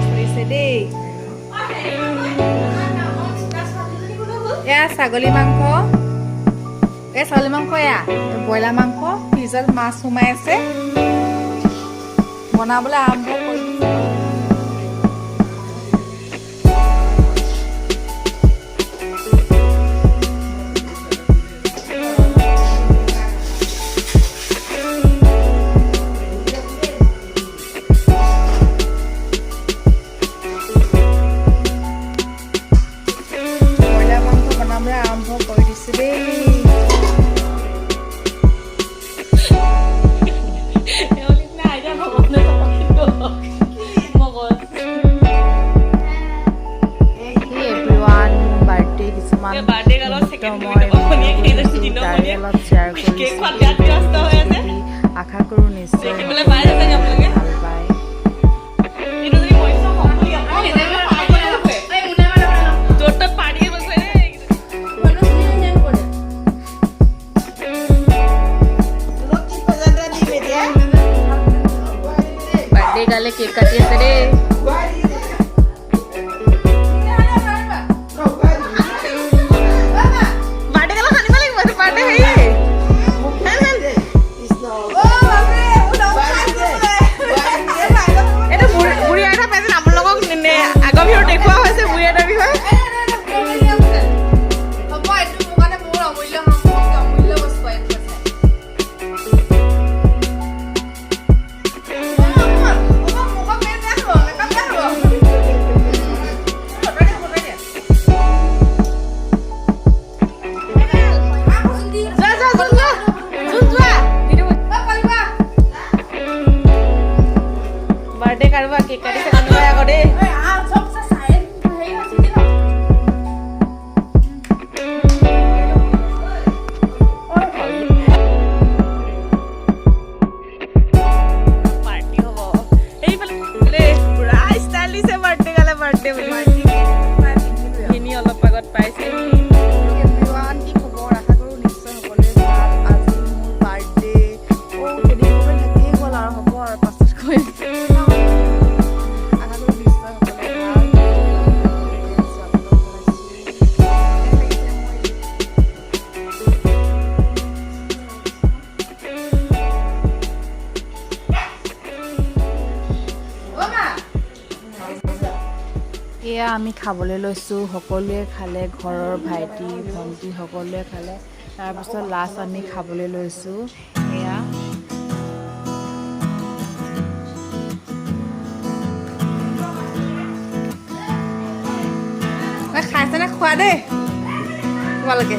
চলিছে দেই। এয়া ছাগলী মাংস, এই ছাগলী মাংস, এয়া ব্ৰইলাৰ মাংস। ফ্ৰিজত মাছ সোমাই আছে। বনাবলৈ আৰম্ভ কৰি দিছে। ব্ৰইলাৰ মাংস বনাবলৈ আৰম্ভ কৰি দিছে দেই। তেওঁৰ নিচিনা আইডিয়া ভগৱানে কিন্তু মগজ। হে এভৰিৱান, মোৰ বাৰ্থডে কিছুমান বাৰ্থডে গালত মুহূৰ্ত ছেকেণ্ড মই দিনৰ তাৰে অলপ শ্বেয়াৰ কেক কৰিছোঁ। খোৱাত বিৰাট ব্যস্ত হৈ আছে। আশা কৰোঁ নিশ্চয় দেখিবলৈ পাই আছে চাগে আপোনালোকে। ভাল পায়। এইটো যদি মৎস্য হম বুলি আপুনি য'ত ত'ত পাৰ্টি বছে দেই। বাৰ্থডে গালে কেক কাটি আছে দেই। বাৰ্থডে গালে সানিব লাগিব এইটো। বাৰ্থডে হেৰি। এইটো বুঢ়ী আইতা প্ৰেজেণ্ট আপোনালোকক আগৰ ভিডিঅ'ত দেখুওৱা হৈছে বুঢ়ী আইতাৰ বিষয়ে। হ'ব, এইটো মোৰ কাৰণে বহুত অমূল্য সম্পত্তি, অমূল্য বস্তু এইটো আছে। হ'ব, মুখত মেল বেয়া হ'ব, মেকআপ বেয়া হ'ব। ফটো দিয়া, ফটো দিয়া। যোৱা যোৱা, যোন যোৱা, যোন যোৱা। অ, কলিবা। বাৰ্থডে কাৰোবাৰ কেক কাটিছে কোনোবাই আকৌ দেই। ঐ, আহ, চব চাই হেৰি হৈছে কি ন? পাৰ্টি হ'ব এইফালে দেই। পুৰা ষ্টাইল দিছে বাৰ্থডে গালে, বাৰ্থডে বুলি ভিনি অলপ আগত পাইছে। এভৰিৱান, কি খবৰ? আশা কৰোঁ নিশ্চয় সকলোৱে ভাল। আজি মোৰ বাৰ্থডে। অ' কেইদিন থাকিয়ে গ'ল আৰু, হ'ব আৰু, পাছত কৰিম। আশা কৰোঁ নিশ্চয় সকলোৱে ভাল। স্বাগতম জনাইছোঁ। কেনে লাগিছে মোৰ এই অ, মা। এয়া আমি খাবলৈ লৈছোঁ। সকলোৱে খালে, ঘৰৰ ভাইটি ভণ্টি সকলোৱে খালে। তাৰপিছত লাষ্ট আমি খাবলৈ লৈছোঁ এয়া। খাইছেনে? খোৱা দেই তোমালোকে।